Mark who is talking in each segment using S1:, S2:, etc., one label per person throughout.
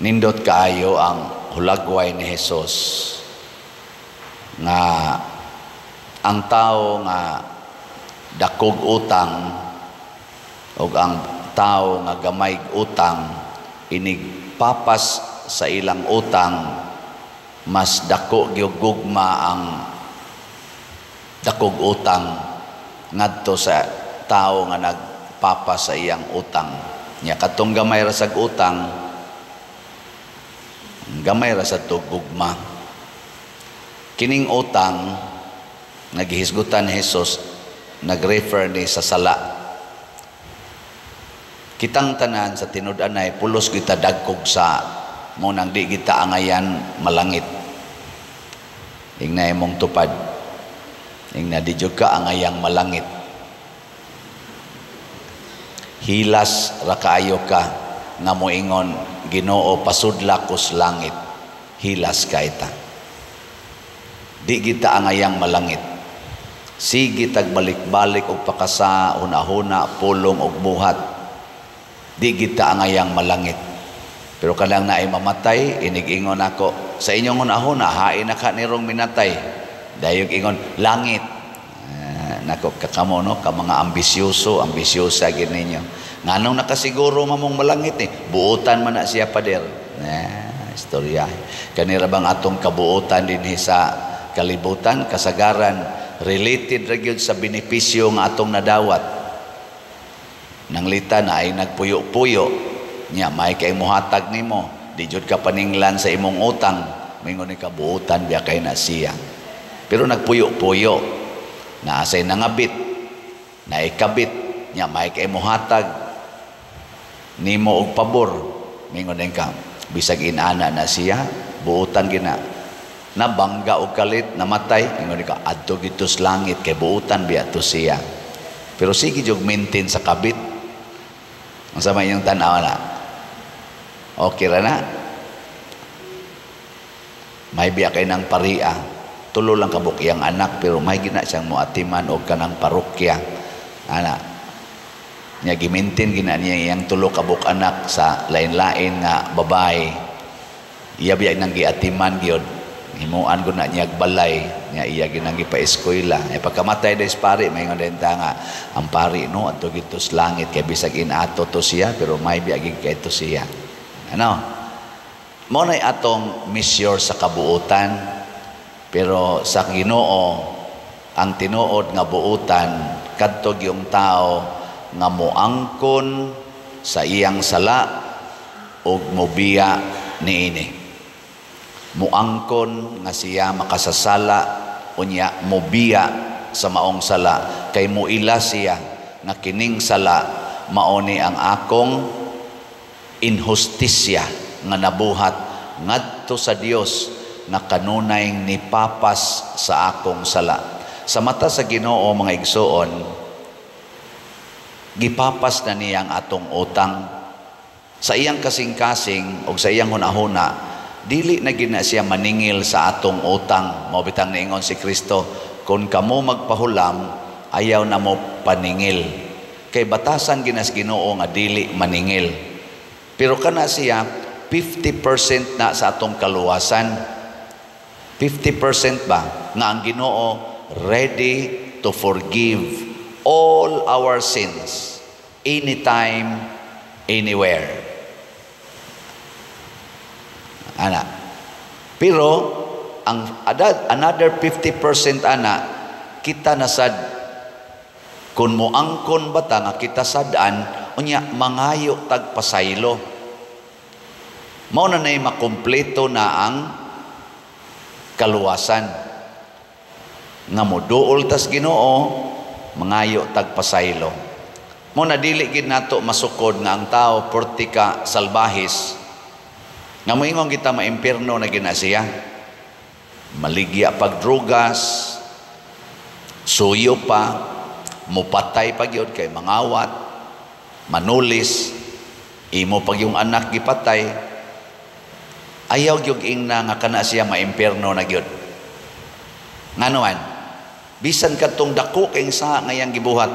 S1: Nindot kaayo ang hulagway ni Jesus nga ang tao nga dakog utang o ang tao nga gamay utang, inig papas sa ilang utang, mas dako gyud gugma ang dakog utang ngadto sa tao nga nagpapas sa iyang utang. Nya katong gamay ra sag utang, gamay ra sad to gugma. Kining utang nga gihisgutan ni Jesus, nag-refer ni sa sala. Kitang tanan sa tinud-anay, pulos kita dagkog sa mo nang di kita angayan malangit. Ingna imong tupad. Ingna, "Di jud ka angayang malangit. Hilas ra kaayo ka nga moingon, 'Ginoo, pasudla ko sa langit.' Hilas ka ita. Di kita angayang malangit. Sige tag balik-balik og pakasa, hunahuna, pulong og buhat. Di kita angayang malangit." Pero kanang naay mamatay, inig-ingon ako, "Sa inyong hunahuna, hain na ka nirong minatay?" Dayog ingon, "Langit." Ah, nako, kakamo no, ka mga ambisyoso, ambisyosa gid ninyo. Nganong nakasiguro mamong malangit eh? Buotan man na siya, pader. Eh, istorya. Kanira bang atong kabuotan dinhi sa kalibutan, kasagaran, related ra gyud sa benepisyo nga atong nadawat. Nanglita na ay nagpuyo-puyo, nya may kay muhatag nimo, di jud ka paninglan sa imong utang, mingon ni kabuotan biya kay na siya. Pero nagpuyo-puyo, naasay nangabit, naikabit, nya may kay muhatag nimo og pabor, mingon din ka, bisag inana na siya, buotan gina. Nabangga og kalit, namatay, ingon ka, adto gito sa langit kay buotan biya to siya. Pero sige jud maintain sa kabit. Ang sama inyong tanaw na. Okay ra na. May biya kay ng paria. Tulo lang kabuk iyang anak, pero may gina siyang muatiman og kanang parokya. Ana. Nya gimintin gina niya iyang tulo kabuk anak sa lain-lain nga babae. Iya biya nang giatiman gyud. Himuan ko na niya balay nya, iya ginang gipa-eskwela. E pagkamatay des pari, maingon din ta nga ang pari no, adto gito sa langit kay bisag inato to siya, pero may biya gid kay to siya. Ano? Mao nay atong measure sa kabuutan, pero sa Ginoo, ang tinuod nga buutan kadto yung tao nga moangkon sa iyang sala ug mobiya niini. Muangkon nga siya makasasala, unya mobiya sa maong sala, kay muila siya nga kining sala mao ni ang akong inhustisya nga nabuhat ngadto sa Dios nga kanunay nipapas sa akong sala. Sa mata sa Ginoo, mga igsuon, gipapas na niya ang atong utang. Sa iyang kasing-kasing o sa iyang hunahuna, dili na gina siya maningil sa atong utang. Mao bitang niingon si Kristo, "Kung kamo magpahulam, ayaw na mo paningil." Kay batasan ginas Ginoo nga dili maningil. Pero kana siya 50% na sa atong kaluwasan. 50% ba nga ang Ginoo ready to forgive all our sins anytime, anywhere. Ana. Pero ang another 50% ana, kita na sad kung moangkon bata nga kita sad-an, unya mangayo tag pasaylo. Mao na nay makumpleto na ang kaluwasan. Nga moduol tas Ginoo, mangayo tag pasaylo. Mo na dili gid nato masukod nga ang tao portika salbahis nga moingon kita maimpierno na gina siya. Maligya pag drugas, suyo pa, mupatay pa gyud kay mangawat, manulis, imo pag yung anak gipatay. Ayaw gyud ingna nga kana siya maimpierno na gyud. Ngano man? Bisan kadtong dako kay sa ngayang gibuhat,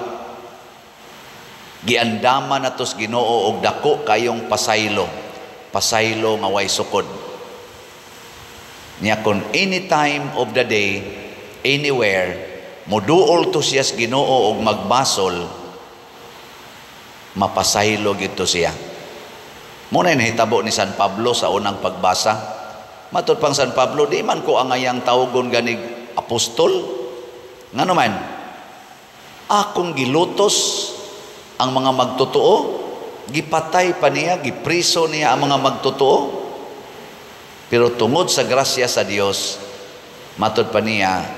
S1: giandama na tos Ginoo og dako kayong pasaylo. Pasaylo nga way sukod. Nya kon any time of the day, anywhere, muduol to siya sa Ginoo og magbasol, mapasaylo gyud to siya. Mao na nahitabo ni San Pablo sa unang pagbasa. Matud pang San Pablo, "Di man ko angayang tawgon ganig apostol. Ngano man, akong gilutos ang mga magtotoo." Gipatay pa niya, gipriso niya ang mga magtotoo. Pero tungod sa grasya sa Dios, matod pa niya,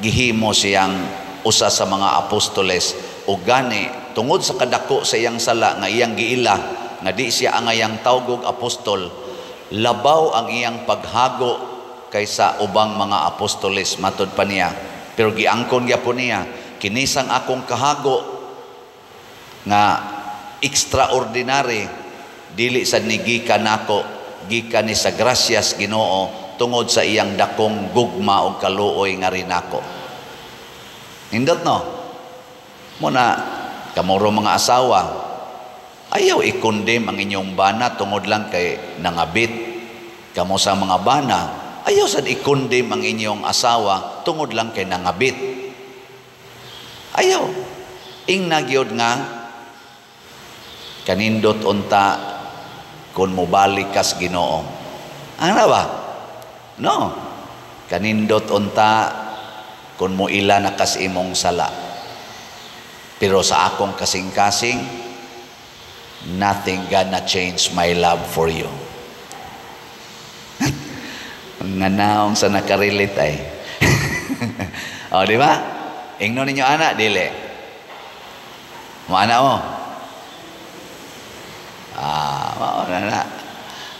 S1: gihimo siyang usa sa mga apostoles. O gani, tungod sa kadako sa iyang sala nga iyang giila, nga di siya angayang tawgog apostol, labaw ang iyang paghago kaysa ubang mga apostoles, matod pa niya. Pero giangkon gyapon niya, "Kinisang akong kahago nga extraordinary, dili sa ni gikan nako, gikan ni sa grasyas Ginoo tungod sa iyang dakong gugma og kaluoy nga rinako." Nindot, no? Muna kamuro mga asawa, ayaw i-condemn ang inyong bana tungod lang kay nangabit. Kamo sa mga bana, ayaw sad i-condemn ang inyong asawa tungod lang kay nangabit. Ayaw. Ingna gyud nga kanindot unta kung mobalik kas Ginoo. Ano ba? No. Kanindot unta kung moila na kas imong sala. Pero sa akong kasing-kasing, nothing gonna change my love for you. Nga naong sa nakarelate ay. O, di ba? Ingno ninyo ana, dili. Mo ana mo. Ah, mao na na.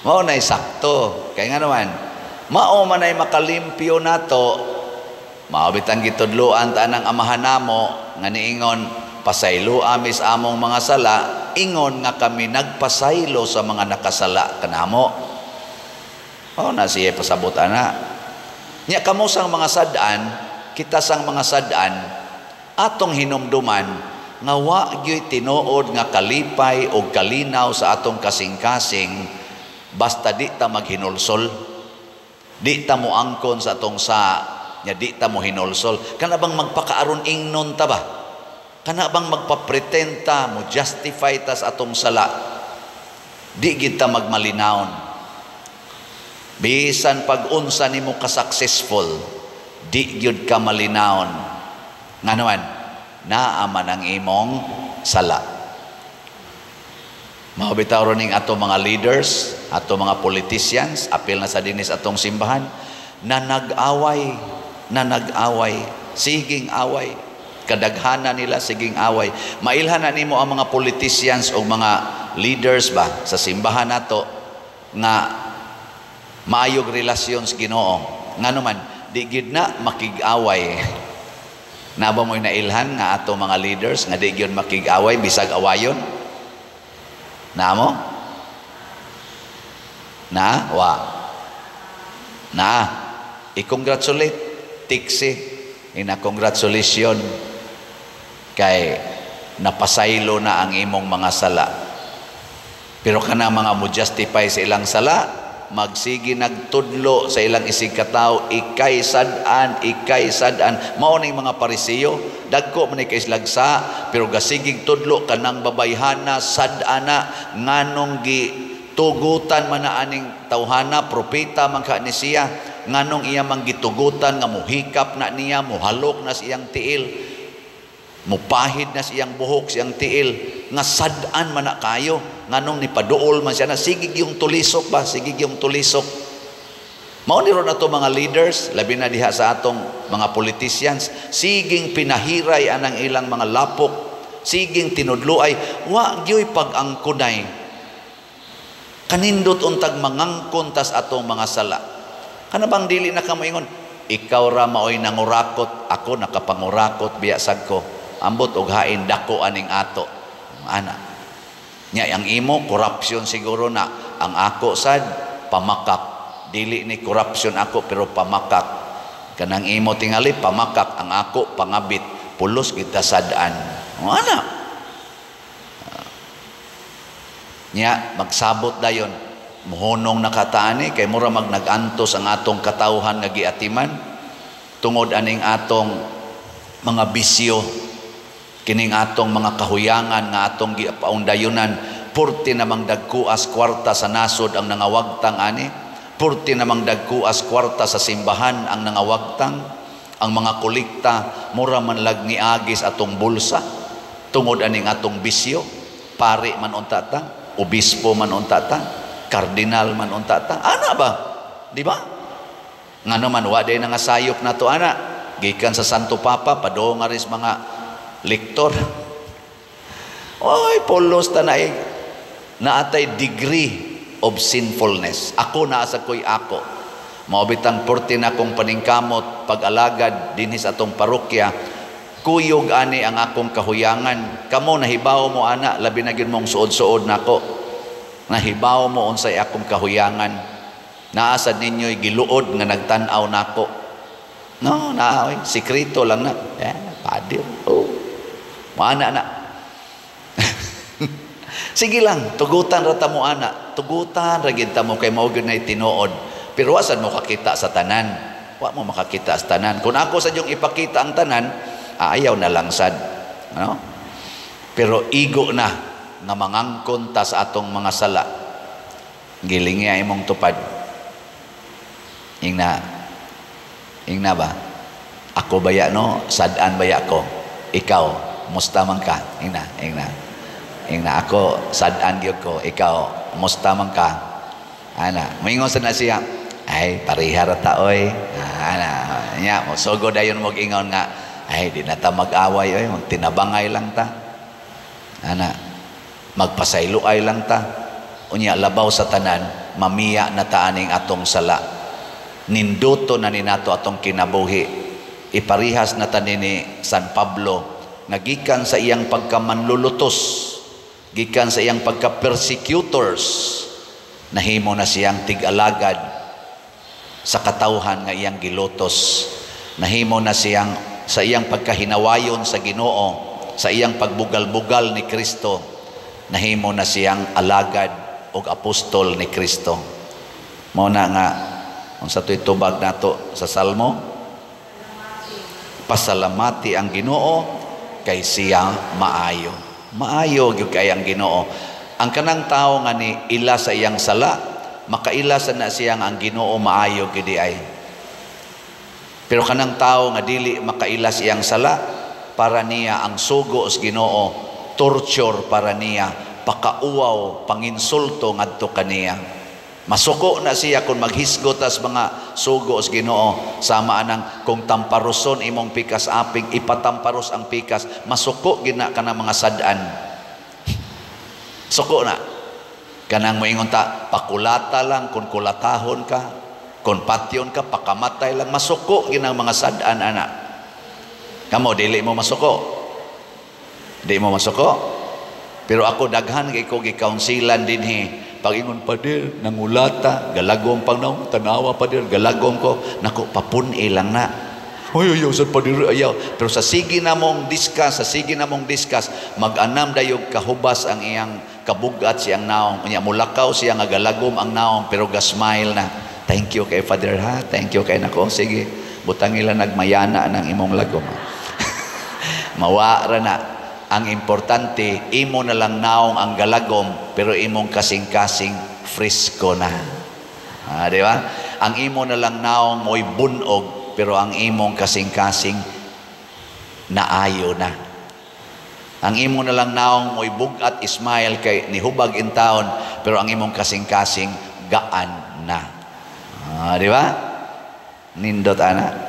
S1: Mao na sakto. Kay nga naman, mao man ay makalimpyo nato, mao bitang gitudloan ta ng amahan namo nga niingon, "Pasaylo amis among mga sala, ingon nga kami nagpasaylo sa mga nakasala kanamo." Mao na siya pasabot ana. Nya kamo sang mga sad-an, kita sang mga sad-an, atong hinumduman nga wa gyud tinuod nga kalipay o kalinaw sa atong kasing-kasing basta di ta maghinulsol. Di ta moangkon sa atong sa nya di ta mo hinulsol. Kana bang magpakaaron ingnon ta ba? Kana bang magpa-pretend ta, mo justify ta sa atong sala? Di gid ta magmalinawon. Bisan pag unsa nimo ka successful, di gyud ka malinawon. Ngano man, naa man ang imong sala. Mao bitaw ning ato mga leaders, ato mga politicians, apil na sa dinis atong simbahan, na nag-away, siging away. Kadaghanan nila siging away. Mailhan na nimo ang mga politicians o mga leaders ba sa simbahan nato nga maayog relasyon sa Ginoo. Ngano man, di gid na makig-away. Naa ba mo'y nailhan nga ato mga leaders nga di gyud makig-away bisag awayon? Na mo? Na? Wa. Na. I-congratulate. Tiksi. Ina congratulation kay napasaylo na ang imong mga sala. Pero kana mga mo justify sa ilang sala, magsige nagtudlo sa ilang isig katawo, ikay sad-an, ikay sad-an. Mao ning mga Parisiyo, dagko man ni kay slagsa, pero gasigig tudlo kanang babayhana, sad-ana, nganong gi tugutan man na aning tawhana, propeta man ka ni siya, nganong iya man gitugutan nga muhikap na niya, muhalok na siyang tiil, mupahid na siyang buhok, siyang tiil, nga sad-an man na kayo, nganong nipaduol man siya na, sige yung tulisok ba, sige yung tulisok. Mao ni ron ato mga leaders, labi na diha sa atong mga politicians, siging pinahiray anang ilang mga lapok, siging tinudluay, wa gyoy pag-angkunay. Kanindot untag mangangkon tas atong mga sala. Kana bang dili na ka moingon, "Ikaw ra maoy nangurakot, ako nakapangurakot biya sad ko. Ambot og hain dako aning ato." Ana. Nya ang imo corruption siguro na, ang ako sad pamakak. Dili ni corruption ako pero pamakak. Kanang imo tingali pamakak, ang ako pangabit. Pulos kita sad-an. Ana. Nya magsabot dayon. Muhunong nakataani kay mura mag nag-antos ang atong katawhan nga giatiman tungod aning atong mga bisyo, kining atong mga kahuyangan nga atong gipaundayunan. Purti namang dagkuas kwarta sa nasod ang nangawagtang ani, purti namang dagkuas kwarta sa simbahan ang nangawagtang. Ang mga kolekta mura man lag niagis atong bulsa tungod aning atong bisyo. Pari man unta ta, obispo man unta ta, kardinal man unta ta, ana ba? Di ba? Ngano man wa day nga sayop nato ana, gikan sa Santo Papa padung aris mga lektor. Oy, pulos ta na naatay degree of sinfulness. Ako naa sa ko'y ako. Mao bitang purti na akong paningkamot pag-alagad dinhi sa atong parokya, kuyog ani ang akong kahuyangan. Kamo nahibaw mo ana, labi na gyud mong suod-suod nako. Nahibaw mo unsay akong kahuyangan. Naa sad ninyo'y giluod nga nagtan-aw nako. No, naa oy, sikreto lang na. Eh, padir. Oh. Maana na. Sige lang, tugutan ra ta mo ana. Tugutan ra gid ta mo kay mao gyud nay tinuod. Pero wa sad mo kakita sa tanan. Wa mo makakita sa tanan. Kung ako sa yung ipakita ang tanan, ayaw na lang sad. No? Pero igo na nga mangangkon ta sa atong mga sala. Gilingi ay imong tupad. Ingna. Ingna ba? Ako baya no, sad-an baya ko. Ikaw, musta man ka? Ingna, ingna. Ingna ako, sad-an gyud ko. Ikaw, musta man ka? Ana, moingon sa na siya, ay pareha ra ta oy. Ana, nya mo sugod dayon mo ingon nga, ay di na ta mag-away oy, magtinabangay lang ta. Ana, magpasayloay lang ta. Unya labaw sa tanan, mamiya na ta aning atong sala. Ninduto na ninato atong kinabuhi. Iparihas na ta ni San Pablo nga gikan sa iyang pagkamanlulutos, gikan sa iyang pagka-persecutors, nahimo na siyang tig-alagad sa katawhan nga iyang gilutos. Nahimo na siyang sa iyang pagkahinawayon sa Ginoo, sa iyang pagbugal-bugal ni Kristo, nahimo na siyang alagad og apostol ni Kristo. Mao na nga unsa to'y tubag nato sa Salmo? Pasalamati ang Ginoo kay siya maayo. Maayo gyud kay ang Ginoo. Ang kanang tawo nga ni ila sa iyang sala, makaila sa na siyang ang Ginoo maayo gyud ay. Pero kanang tawo nga dili makaila sa iyang sala, para niya ang sugo sa Ginoo, torture para niya, pakauwaw, panginsulto ngadto kaniya. Masuko na siya kung maghisgot tas mga sugo sa Ginoo, sama anang kung tamparoson imong pikas aping, ipatamparos ang pikas, masuko gina kanang mga sad-an. Suko na. Kanang moingon ta, pakulata lang kung kulatahon ka, kung patyon ka, pakamatay lang, masuko ginang mga sad-an ana. Kamo dili mo masuko. Di mo masuko. Pero ako daghan kay ko gi-counselan dinhi. Pag-ingon padir, nangulata, galagom pang naong, tanawa padir, galagom ko, nako, papun-i lang na. Ay, ayaw, sad padir, ayaw. Pero sa sige na mong discuss, sa sige na mong discuss, mag-anam dayog kahubas ang iyang kabugat siyang naong. Unya, mulakaw siya nga galagom ang naong, pero gasmile na. Thank you kay Father ha, thank you kay nako. Sige, butang ila nagmayana ng imong lagom. Mawa ra na. Ang importante, imo na lang naong ang galagom, pero imong kasing-kasing fresko na. Ah, di ba? Ang imo na lang naong mo'y bunog, pero ang imong kasing-kasing naayo na. Ang imo na lang naong mo'y bugat smile kay nihubag in town, pero ang imong kasing-kasing gaan na. Ah, di ba? Nindot ana.